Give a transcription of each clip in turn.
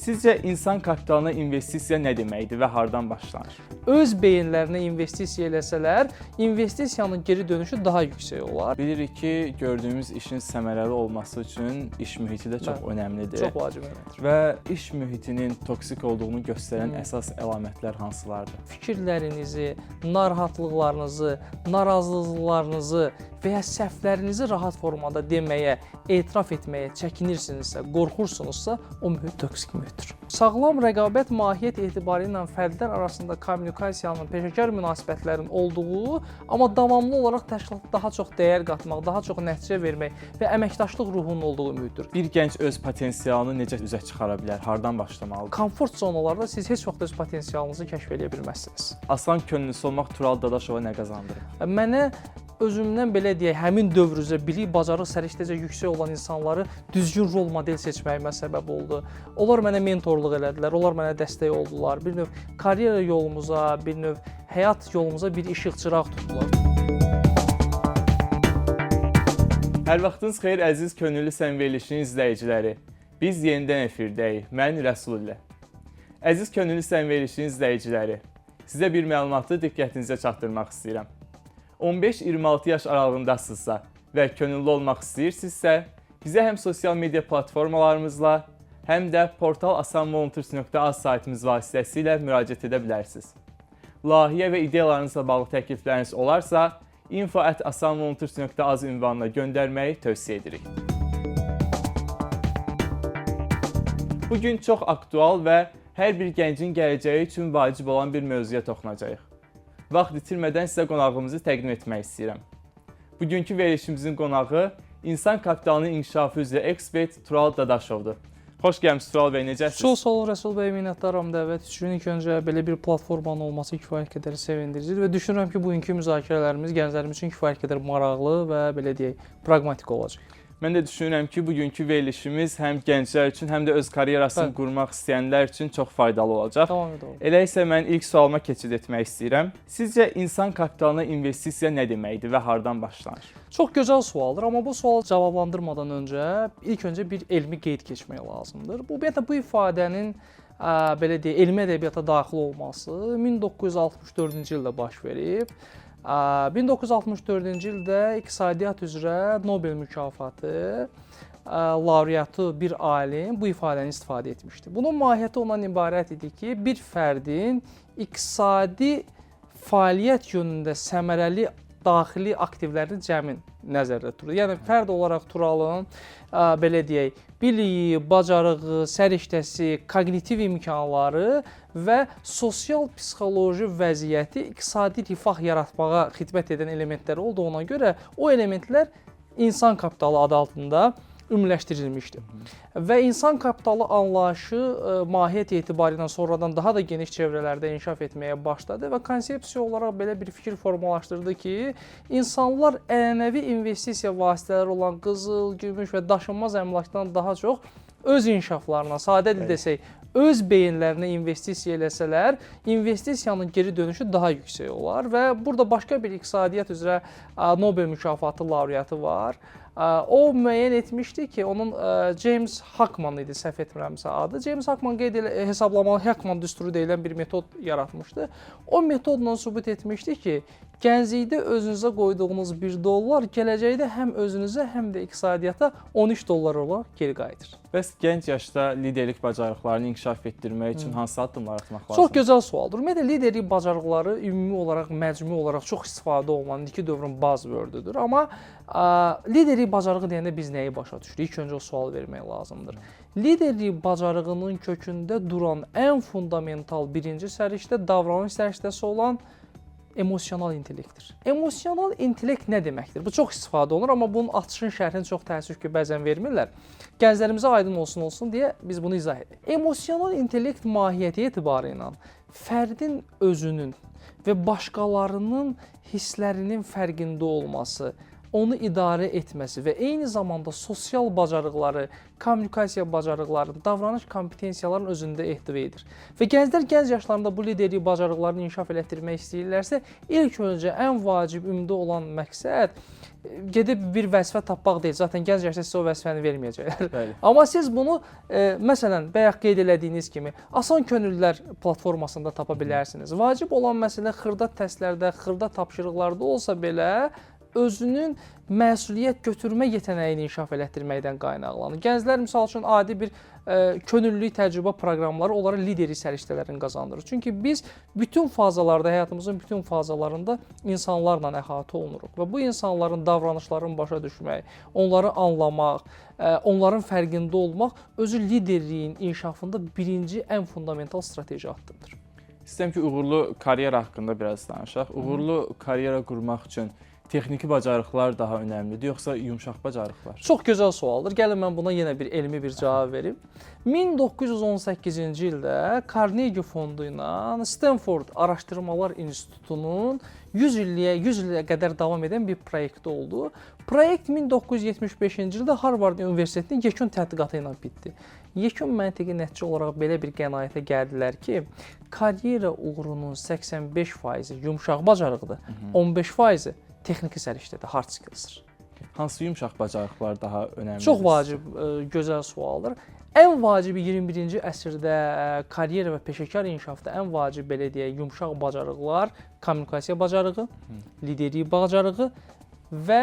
Sizcə insan kapitalına investisiya nə deməkdir və hardan başlanır? Öz beyinlərinə investisiya eləsələr, investisiyanın geri dönüşü daha yüksək olar. Bilirik ki, gördüyümüz işin səmərəli olması üçün iş mühiti də çox önəmlidir. Çox vacib önəmlidir. Və iş mühitinin toksik olduğunu göstərən əsas əlamətlər hansılardır? Fikirlərinizi, narahatlıqlarınızı, narazılıqlarınızı və ya səhvlərinizi rahat formada deməyə, etiraf etməyə çəkinirsinizsə, qorxursunuzsa, o mühit toksik mühitdir. Sağlam rəqabət mahiyyət etibarı ilə fərdlər arasında kommunikasiyanın, peşəkar münasibətlərin olduğu, amma davamlı olaraq təşkilata daha çox dəyər qatmaq, daha çox nəticə vermək və əməkdaşlıq ruhunun olduğu mühitdir. Bir gənc öz potensialını necə üzə çıxara bilər? Hardan başlamalıdır? Komfort zonalarda siz heç vaxt öz potensialınızı kəşf eləyə bilməzsiniz. Asan könüllüsü olmaq Tural Dadaşova nə qazandırır? Mənə özümdən belə deyək, həmin dövr üzrə bilik, bacarıq səriştəcə yüksək olan insanları düzgün rol model seçməyimə səbəb oldu. Onlar mənə mentorluq elədilər, onlar mənə dəstək oldular. Bir növ karyera yolumuza, bir növ həyat yolumuza bir işıq çıraq tutdular. Hər vaxtınız xeyir əziz Könüllü Sən verilişinin izləyiciləri. Biz yenidən efirdəyik. Mən Rəsul ilə. Əziz Könüllü Sən verilişinin izləyiciləri, sizə bir məlumatı diqqətinizə çatdırmaq istəyirəm. 15-26 yaş aralığındasınızsa və könüllü olmaq istəyirsinizsə, bizə həm sosial media platformalarımızla, həm də portal asanvolunteers.az saytımız vasitəsilə müraciət edə bilərsiniz. Layihə və ideyalarınızla bağlı təklifləriniz olarsa, info@asanvolunteers.az ünvanına göndərməyi tövsiyə edirik. Bu gün çox aktual və hər bir gəncin gələcəyi üçün vacib olan bir mövzuya toxunacağıq. Vaxt itirmədən sizə qonağımızı təqdim etmək istəyirəm. Bugünkü verilişimizin qonağı insan kapitalının inkişafı üzrə ekspert Tural Dadaşovdur. Xoş gəlmisiniz Tural bəy, necəsiniz? Çox sağ olun Rəsul bəy, minnətdaram dəvət üçün. İlk öncə belə bir platformanın olması kifayət qədər sevindiricidir və düşünürəm ki, bugünkü müzakirələrimiz gənclərimiz üçün kifayət qədər maraqlı və belə deyək, praqmatik olacaq. Mən də düşünürəm ki, bugünkü verilişimiz həm gənclər üçün, həm də öz karyerasını qurmaq istəyənlər üçün çox faydalı olacaq. Tamamilə doğru. Elə isə mən ilk sualıma keçid etmək istəyirəm. Sizcə insan kapitalına investisiya nə deməkdir və hardan başlanır? Çox gözəl sualdır, amma bu sualı cavablandırmadan öncə ilk öncə bir elmi qeyd keçmək lazımdır. Bu ümumiyyətlə bu ifadənin belə deyək, elmi ədəbiyyata daxil olması 1964-cü ildə baş verib. 1964-cü ildə iqtisadiyyat üzrə Nobel mükafatı laureatı bir alim bu ifadəni istifadə etmişdi. Bunun mahiyyəti ondan ibarət idi ki, bir fərdin iqtisadi fəaliyyət yönündə səmərəli daxili aktivlərinin cəmin nəzərdə tutulur. Yəni fərd olaraq Turalın belə deyək, biliyi, bacarığı, səriştəsi, koqnitiv imkanları və sosial psixoloji vəziyyəti iqtisadi rifah yaratmağa xidmət edən elementlər olduğuna görə o elementlər insan kapitalı adı altında ümumiləşdirilmişdi. Və insan kapitalı anlayışı mahiyyət etibarı ilə sonradan daha da geniş çevrələrdə inkişaf etməyə başladı və konsepsiya olaraq belə bir fikir formalaşdırdı ki, insanlar ənənəvi investisiya vasitələri olan qızıl, gümüş və daşınmaz əmlakdan daha çox öz inkişaflarına, sadə dil desək, öz beyinlərinə investisiya eləsələr, investisiyanın geri dönüşü daha yüksək olar və burada başqa bir iqtisadiyyat üzrə Nobel mükafatı laureatı var. O müəyyən etmişdi ki, onun James Heckman idi, səhv etmirəmsə adı. James Heckman qeyd hesablamalı Heckman düsturu deyilən bir metod yaratmışdı. O metodla sübut etmişdi ki, gənclikdə özünüzə qoyduğunuz $1 gələcəkdə həm özünüzə, həm də iqtisadiyyata $13 olaraq geri qayıdır. Bəs gənc yaşda liderlik bacarıqlarını inkişaf etdirmək üçün hansı addımlar atmaq lazımdır? Çox gözəl sualdır. Ümumiyyətlə liderlik bacarıqları ümumi olaraq, məcmui olaraq çox istifadə olunan indiki dövrün buzzword-üdür. Amma liderlik bacarığı deyəndə biz nəyi başa düşürük? İlk öncə o sualı vermək lazımdır. Liderlik bacarığının kökündə duran ən fundamental birinci səriştə davranış səriştəsi olan emosional intellektdir. Emosional intellekt nə deməkdir? Bu çox istifadə olunur, amma bunun açışın şərhini çox təəssüf ki, bəzən vermirlər. Gənclərimizə aydın olsun deyə biz bunu izah edirik. Emosional intellekt mahiyyəti etibarı ilə fərdin özünün və başqalarının hisslərinin fərqində olması, onu idarə etməsi və eyni zamanda sosial bacarıqları, kommunikasiya bacarıqlarını, davranış kompetensiyalarını özündə ehtiva edir. Və gənclər gənc yaşlarında bu liderlik bacarıqlarını inkişaf elətdirmək istəyirlərsə, ilk öncə ən vacib, ümdə olan məqsəd gedib bir vəzifə tapmaq deyil. Zaten gənc yaşda sizə o vəzifəni verməyəcəklər. Bəli. Amma siz bunu məsələn, bayaq qeyd elədiyiniz kimi asan könüllülər platformasında tapa bilərsiniz. Vacib olan məsələ xırda testlərdə, xırda tapşırıqlarda olsa belə özünün məsuliyyət götürmə yetənəyini inkişaf elətdirməkdən qaynaqlanır. Gənclər misal üçün adi bir könüllülük təcrübə proqramları onlara liderlik səriştələrini qazandırır. Çünki biz bütün fazalarda, həyatımızın bütün fazalarında insanlarla əhatə olunuruq və bu insanların davranışlarını başa düşmək, onları anlamaq, onların fərqində olmaq özü liderliyin inkişafında birinci ən fundamental strateji addımdır. İstəyirəm ki, uğurlu karyera haqqında biraz danışaq. Uğurlu karyera qurmaq üçün texniki bacarıqlar daha önəmlidir, yoxsa yumşaq bacarıqlar? Çox gözəl sualdır. Gəlin mən buna yenə bir elmi bir cavab verim. 1918-ci ildə Carnegie fondu ilə Stanford Araşdırmalar İnstitutunun 100 illiyə qədər davam edən bir proyekti oldu. Proyekt 1975-ci ildə Harvard Universitetinin yekun tədqiqatı ilə bitdi. Yekun məntiqi nəticə olaraq belə bir qənaətə gəldilər ki, karyera uğurunun 85% yumşaq bacarıqdır, 15% texniki səriştədir, hard skills-dir. Hansı yumşaq bacarıqlar daha önəmlidir? Çox vacib, gözəl sualdır. Ən vacibi 21-ci əsrdə karyera və peşəkar inkişafda ən vacib belə deyək, yumşaq bacarıqlar kommunikasiya bacarığı, liderlik bacarığı və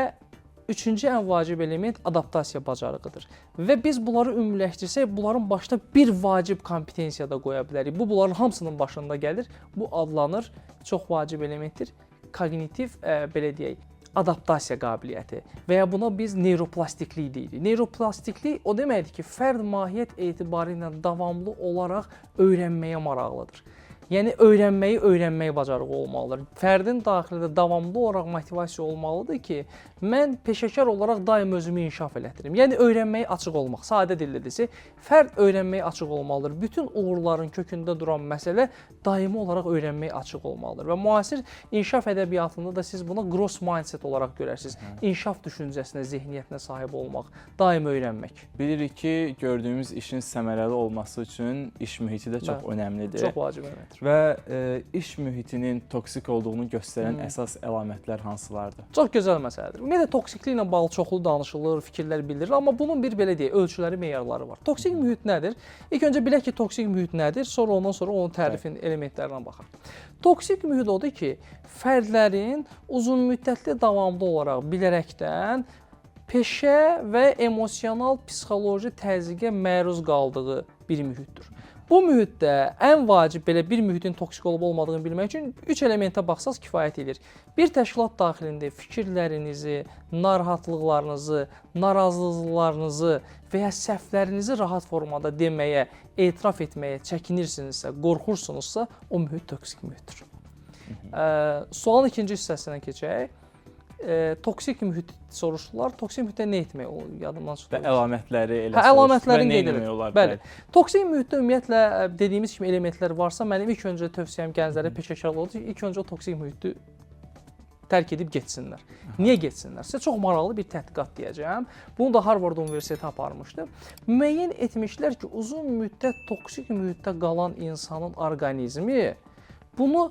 üçüncü ən vacib element adaptasiya bacarığıdır. Və biz bunları ümumiləşdirsək, bunların başına bir vacib kompetensiya da qoya bilərik. Bu bunların hamısının başında gəlir. Bu adlanır, çox vacib elementdir. Kognitiv, belə deyək, adaptasiya qabiliyyəti və ya buna biz neyroplastiklik deyirik. Neyroplastiklik o deməkdir ki, fərd mahiyyət etibarı ilə davamlı olaraq öyrənməyə maraqlıdır. Yəni öyrənməyi öyrənmək bacarığı olmalıdır. Fərdin daxilində davamlı olaraq motivasiya olmalıdır ki, mən peşəkar olaraq daim özümü inkişaf elətdirim. Yəni öyrənməyə açıq olmaq, sadə dildə desək, fərd öyrənməyə açıq olmalıdır. Bütün uğurların kökündə duran məsələ daimi olaraq öyrənməyə açıq olmalıdır. Və müasir inkişaf ədəbiyyatında da siz buna growth mindset olaraq görərsiniz. İnkişaf düşüncəsinə, zehniyyətinə sahib olmaq, daim öyrənmək. Bilirik ki, gördüyümüz işin səmərəli olması üçün iş mühiti də çox önəmlidir. Çox vacib elementdir. Və iş mühitinin toksik olduğunu göstərən əsas əlamətlər hansılardır? Çox gözəl məsələdir. Ümumiyyətlə toksikliklə bağlı çoxlu danışılır, fikirlər bildirilir, amma bunun bir belə deyək, ölçüləri, meyarları var. Toksik mühit nədir? İlk öncə bilək ki, toksik mühit nədir, sonra ondan sonra onun tərifin elementlərinə baxaq. Toksik mühit odur ki, fərdlərin uzunmüddətli davamlı olaraq bilərəkdən peşə və emosional psixoloji təzyiqə məruz qaldığı bir mühitdir. Bu mühitdə ən vacib belə bir mühitin toksik olub olmadığını bilmək üçün 3 elementə baxsaz kifayət edir. Bir təşkilat daxilində fikirlərinizi, narahatlıqlarınızı, narazılıqlarınızı və ya səhvlərinizi rahat formada deməyə, etiraf etməyə çəkinirsinizsə, qorxursunuzsa, o mühit toksik mühitdir. Sualın ikinci hissəsinə keçək. Toksik mühit soruşdular. Toksik mühitdə nə etmək? O yadımdan çıxdı. Və əlamətləri elə əlamətlərini qeyd edir. Bəli. Toksik mühitdə ümumiyyətlə dediyimiz kimi elementlər varsa, mənim ilk öncə tövsiyəm gənclərə, peşəkarlara odur ki, ilk öncə o toksik mühiti tərk edib getsinlər. Niyə getsinlər? Sizə çox maraqlı bir tədqiqat deyəcəm. Bunu da Harvard Universiteti aparmışdı. Müəyyən etmişlər ki, uzun müddət toksik mühitdə qalan insanın orqanizmi bunu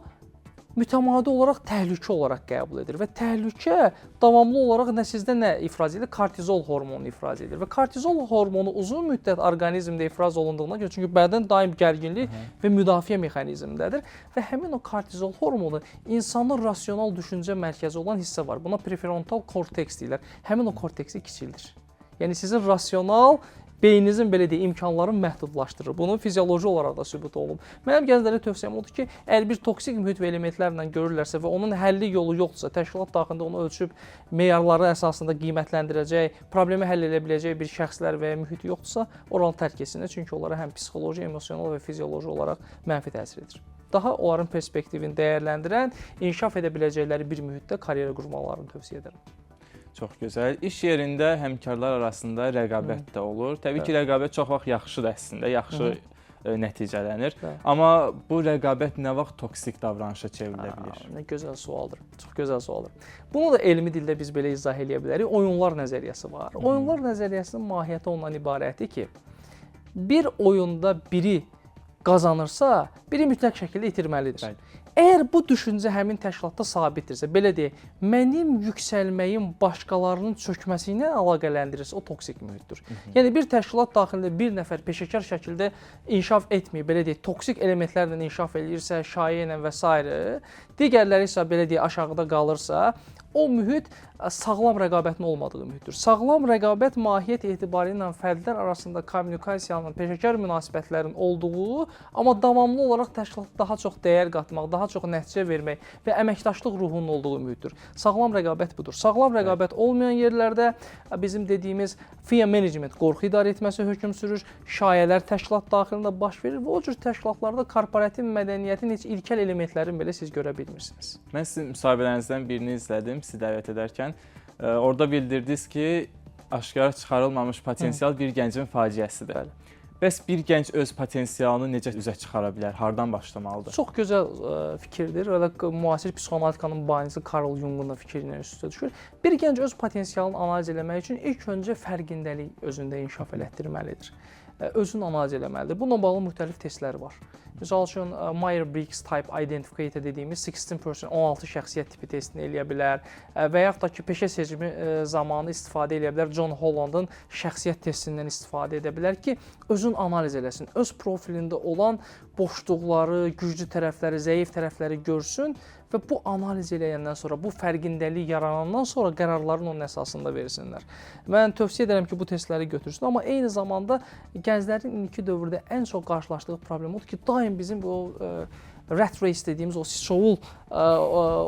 mütəmadi olaraq təhlükə olaraq qəbul edir və təhlükə davamlı olaraq nə sizdə nə ifraz edir? Kortizol hormonu ifraz edir və kortizol hormonu uzun müddət orqanizmdə ifraz olunduğuna görə, çünki bədən daim gərginlik və müdafiə mexanizmindədir və həmin o kortizol hormonu insanın rasional düşüncə mərkəzi olan hissə var. Buna prefrontal korteks deyirlər. Həmin o korteksi kiçildir. Yəni sizin rasional beyninizin belə deyək, imkanlarını məhdudlaşdırır. Bunun fizioloji olaraq da sübut olunub. Mənim gənclərə tövsiyəm odur ki, əgər bir toksik mühit və elementlərlə görürlərsə və onun həlli yolu yoxdursa, təşkilat daxilində onu ölçüb meyarları əsasında qiymətləndirəcək, problemi həll edə biləcək bir şəxslər və ya mühit yoxdursa, oranı tərk etsinlər. Çünki onlara həm psixoloji, emosional və fizioloji olaraq mənfi təsir edir. Daha onların perspektivini dəyərləndirən, inkişaf edə biləcəkləri bir mühitdə karyera qurmalarını tövsiyə edirəm. Çox gözəl. İş yerində həmkarlar arasında rəqabət də olur. Təbii ki, rəqabət çox vaxt yaxşıdır əslində. Yaxşı nəticələnir. Bəli. Amma bu rəqabət nə vaxt toksik davranışa çevrilə bilər? Nə gözəl sualdır. Çox gözəl sualdır. Bunu da elmi dildə biz belə izah eləyə bilərik. Oyunlar nəzəriyyəsi var. Oyunlar nəzəriyyəsinin mahiyyəti ondan ibarətdir ki, bir oyunda biri qazanırsa, biri mütləq şəkildə itirməlidir. Bəli. Əgər bu düşüncə həmin təşkilatda sabitdirsə, belə deyək, mənim yüksəlməyim başqalarının çökməsi ilə əlaqələndirirsə, o toksik mühitdir. Yəni bir təşkilat daxilində bir nəfər peşəkar şəkildə inkişaf etməyib, belə deyək, toksik elementlərlə inkişaf eləyirsə, şayiə ilə və s. digərləri isə belə deyək, aşağıda qalırsa, o mühit sağlam rəqabətin olmadığı mühitdir. Sağlam rəqabət mahiyyət etibarilə fərdlər arasında kommunikasiyanın, peşəkar münasibətlərin olduğu, amma davamlı olaraq təşkilata daha çox dəyər qatmaq, daha çox nəticə vermək və əməkdaşlıq ruhunun olduğu mühitdir. Sağlam rəqabət budur. Sağlam rəqabət olmayan yerlərdə bizim dediyimiz fear management, qorxu idarə etməsi hökm sürür, şayələr təşkilat daxilində baş verir və o cür təşkilatlarda korporativ mədəniyyətin heç ilkel elementlərini belə siz görə bilmirsiniz. Mən sizin müsahibələrinizdən birini izlədim, sizi dəvət edərkən. Orada bildirdiniz ki, aşkara çıxarılmamış potensial bir gəncin faciəsidir. Bəli. Bəs bir gənc öz potensialını necə üzə çıxara bilər? Hardan başlamalıdır? Çox gözəl fikirdir. Elə müasir psixoanalitikanın banisi Carl Jung'un da fikri ilə üst-üstə düşür. Bir gənc öz potensialını analiz eləmək üçün ilk öncə fərqindəlik özündə inkişaf elətdirməlidir. Özünü analiz eləməlidir. Bununla bağlı müxtəlif testlər var. Misal üçün Myers-Briggs Type Identificator dediyimiz 16 person 16 şəxsiyyət tipi testini eləyə bilər və yaxud da ki, peşə seçimi zamanı istifadə eləyə bilər. John Holland'ın şəxsiyyət testindən istifadə edə bilər ki, özünü analiz eləsin. Öz profilində olan boşluqları, güclü tərəfləri, zəif tərəfləri görsün və bu analiz eləyəndən sonra, bu fərqindəlik yaranandan sonra qərarlarını onun əsasında versinlər. Mən tövsiyə edirəm ki, bu testləri götürsün, amma eyni zamanda gənclərin indiki dövrdə ən çox qarşılaşdığı problem odur ki, daim bizim bu rat race dediyimiz o sıçovul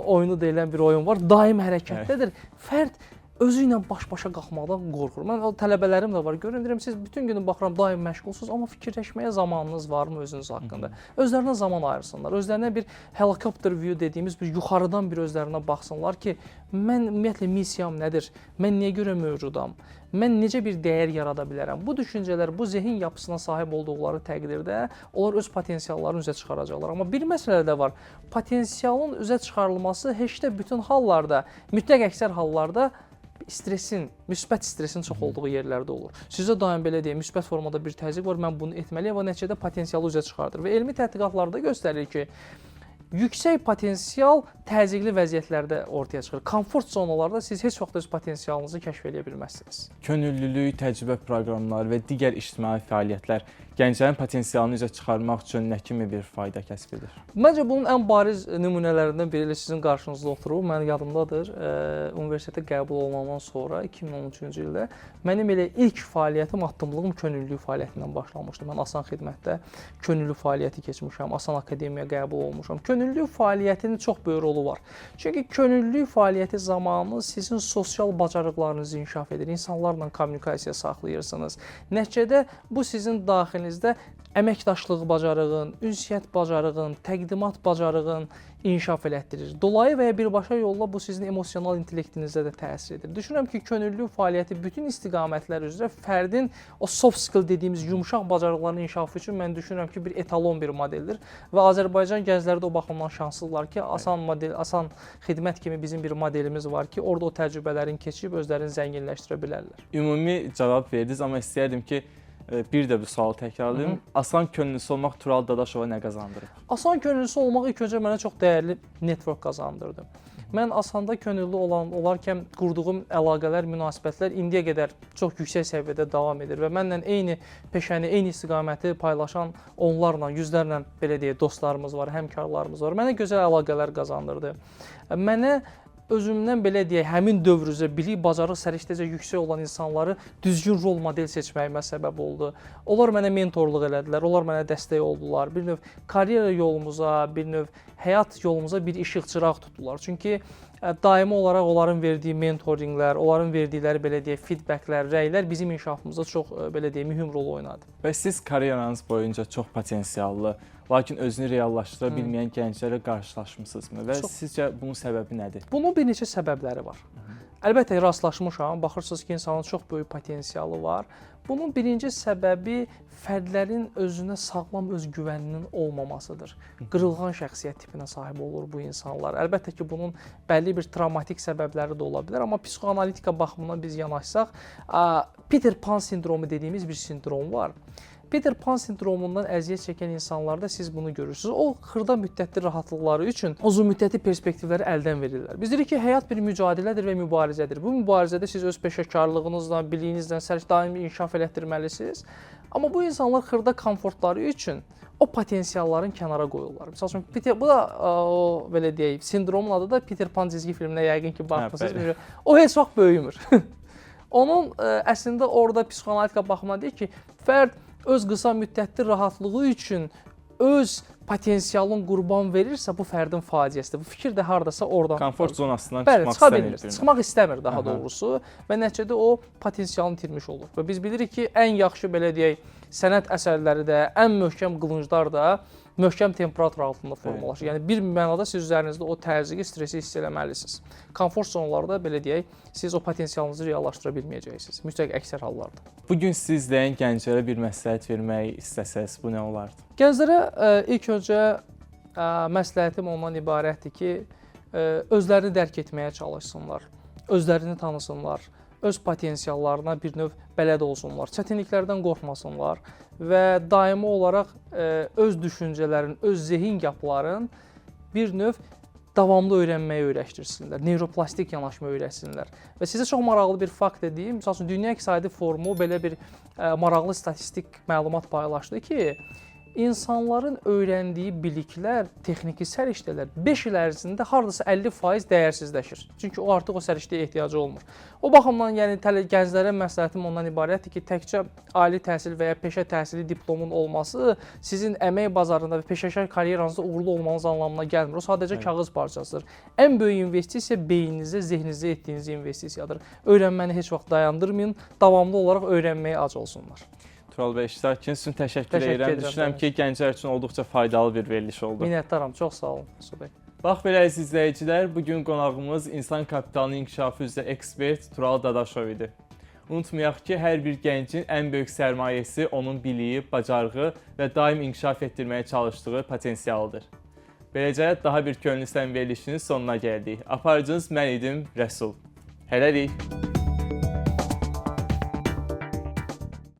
oyunu deyilən bir oyun var. Daim hərəkətdədir. Fərd özü ilə baş-başa qalxmaqdan qorxur. Mən o tələbələrim də var. Görürəm, deyirəm, siz bütün günü baxıram daim məşğulsunuz, amma fikirləşməyə zamanınız varmı özünüz haqqında? Özlərinə zaman ayırsınlar. Özlərinə bir helicopter view dediyimiz bir yuxarıdan bir özlərinə baxsınlar ki, mən ümumiyyətlə missiyam nədir? Mən niyə görə mövcudam? Mən necə bir dəyər yarada bilərəm? Bu düşüncələr, bu zehin yapısına sahib olduqları təqdirdə onlar öz potensiallarını üzə çıxaracaqlar. Amma bir məsələ də var. Potensialın üzə çıxarılması heç də bütün hallarda, mütləq əksər hallarda stresin, müsbət stresin çox olduğu yerlərdə olur. Sizə daim belə deyim, müsbət formada bir təzyiq var, mən bunu etməliyəm və nəticədə potensialı üzə çıxardır. Və elmi tədqiqatlarda göstərir ki, yüksək potensial təzyiqli vəziyyətlərdə ortaya çıxır. Komfort zonalarda siz heç vaxt öz potensialınızı kəşf eləyə bilməzsiniz. Könüllülük, təcrübə proqramları və digər ictimai fəaliyyətlər gənclərin potensialını üzə çıxarmaq üçün nə kimi bir fayda kəsb edir? Məncə bunun ən bariz nümunələrindən biri elə sizin qarşınızda oturub, mənim yadımdadır. Universitetə qəbul olunandan sonra 2013-cü ildə mənim elə ilk fəaliyyətim, addımlığım könüllülük fəaliyyətindən başlamışdı. Mən Asan xidmətdə könüllü fəaliyyəti keçmişəm, Asan Akademiyaya qəbul olmuşam. Könüllülük fəaliyyətinin çox böyük rolu var. Çünki könüllülük fəaliyyəti zamanı sizin sosial bacarıqlarınız inkişaf edir, insanlarla kommunikasiya saxlayırsınız. Nəticədə bu sizin daxilinizdə əməkdaşlıq bacarığın, ünsiyyət bacarığın, təqdimat bacarığın inkişaf elətdirir. Dolayı və ya birbaşa yolla bu sizin emosional intellektinizə də təsir edir. Düşünürəm ki, könüllü fəaliyyəti bütün istiqamətlər üzrə fərdin o soft skill dediyimiz yumşaq bacarıqların inkişafı üçün mən düşünürəm ki, bir etalon bir modeldir və Azərbaycan gəncləri də o baxımdan şanslıdırlar ki, asan model, asan xidmət kimi bizim bir modelimiz var ki, orada o təcrübələrin keçib özlərini zənginləşdirə bilərlər. Ümumi cavab verdiniz, amma istəyərdim ki, bir də bu sualı təkrarlayım. Asan könüllüsü olmaq Tural Dadaşova nə qazandırıb? Asan könüllüsü olmaq ilk öncə mənə çox dəyərli network qazandırdı. Mən Asanda könüllü olarkən qurduğum əlaqələr, münasibətlər indiyə qədər çox yüksək səviyyədə davam edir və mənlə eyni peşəni, eyni istiqaməti paylaşan onlarla, yüzlərlə belə deyək, dostlarımız var, həmkarlarımız var. Mənə gözəl əlaqələr qazandırdı. Mənə özümdən belə deyək, həmin dövr üzrə bilik, bacarıq səriştəcə yüksək olan insanları düzgün rol model seçməyimə səbəb oldu. Onlar mənə mentorluq elədilər, onlar mənə dəstək oldular. Bir növ karyera yolumuza, bir növ həyat yolumuza bir işıq çıraq tutdular. Çünki daimi olaraq onların verdiyi mentoringlər, onların verdikləri belə deyək, feedbacklər, rəylər bizim inkişafımızda çox belə deyək, mühüm rol oynadı. Və siz karyeranız boyunca çox potensiallı, lakin özünü reallaşdıra bilməyən gənclərlə qarşılaşmısınızmı? Və Çox. sizcə bunun səbəbi nədir? Bunun bir neçə səbəbləri var. Əlbəttə rastlaşmışam. Baxırsınız ki, insanın çox böyük potensialı var. Bunun birinci səbəbi fərdlərin özünə sağlam özgüvəninin olmamasıdır. Qırılğan şəxsiyyət tipinə sahib olur bu insanlar. Əlbəttə ki, bunun bəlli bir travmatik səbəbləri də ola bilər, amma psixoanalitika baxımından biz yanaşsaq, Peter Pan sindromu dediyimiz bir sindrom var. Peter Pan sindromundan əziyyət çəkən insanlarda siz bunu görürsünüz. O xırda müddətli rahatlıqları üçün uzun müddətli perspektivləri əldən verirlər. Biz deyirik ki, həyat bir mücadilədir və mübarizədir. Bu mübarizədə siz öz peşəkarlığınızla, biliyinizlə daimi inkişaf elətdirməlisiniz. Amma bu insanlar xırda komfortları üçün o potensialların kənara qoyurlar. Məsəl üçün Peter, bu da o belə deyək, sindromun adı da Peter Pan cizgi filminə yəqin ki, baxmısınız. O heç vaxt böyümür. Onun əslində orada psixoanalitika baxımından deyir ki, fərd öz qısa müddətli rahatlığı üçün öz potensialını qurban verirsə, bu fərdin faciəsidir. Bu fikir də hardasa oradan komfort zonasından bəli, çıxmaq çıxa bilmir. istəmir. Çıxmaq istəmir daha doğrusu və nəticədə o potensialını itirmiş olur. Və biz bilirik ki, ən yaxşı belə deyək, sənət əsərləri də, ən möhkəm qılınclar da möhkəm temperatur altında formalaşır. Yəni bir mənada siz üzərinizdə o təzyiqi, stresi hiss eləməlisiniz. Komfort zonalarda belə deyək, siz o potensialınızı reallaşdıra bilməyəcəksiniz. Mütləq əksər hallarda. Bu gün siz izləyən gənclərə bir məsləhət vermək istəsəz, bu nə olardı? Gənclərə ilk öncə məsləhətim ondan ibarətdir ki, özlərini dərk etməyə çalışsınlar, özlərini tanısınlar, öz potensiallarına bir növ bələd olsunlar, çətinliklərdən qorxmasınlar və daimi olaraq öz düşüncələrin, öz zehin qapıların bir növ davamlı öyrənməyi öyrəşdirsinlər, nevroplastik yanaşma öyrətsinlər. Və sizə çox maraqlı bir fakt deyim. Məsəl üçün Dünya İqtisadi Forumu belə bir maraqlı statistik məlumat paylaşdı ki, insanların öyrəndiyi biliklər, texniki səriştələr 5 il ərzində hardasa 50% dəyərsizləşir. Çünki o artıq o səriştəyə ehtiyacı olmur. O baxımdan yəni gənclərə məsləhətim ondan ibarətdir ki, təkcə ali təhsil və ya peşə təhsili diplomun olması sizin əmək bazarında və peşəkar karyeranızda uğurlu olmanız anlamına gəlmir. O sadəcə kağız parçasıdır. Ən böyük investisiya beyninizə, zehninizə etdiyiniz investisiyadır. Öyrənməni heç vaxt dayandırmayın, davamlı olaraq öyrənməyə ac olsunlar. Tural bəy, iştirakınız üçün təşəkkür edirəm. Düşünürəm ki, gənclər üçün olduqca faydalı bir veriliş oldu. Minnətdaram, çox sağ olun, Rəsul bəy. Bax belə əziz izləyicilər, bu gün qonağımız insan kapitalının inkişafı üzrə ekspert Tural Dadaşov idi. Unutmayaq ki, hər bir gəncin ən böyük sərmayəsi onun biliyi, bacarığı və daim inkişaf etdirməyə çalışdığı potensialıdır. Beləcə, daha bir Könüllü Sən verilişinin sonuna gəldik. Aparıcınız mən idim, Rəsul. Hələlik.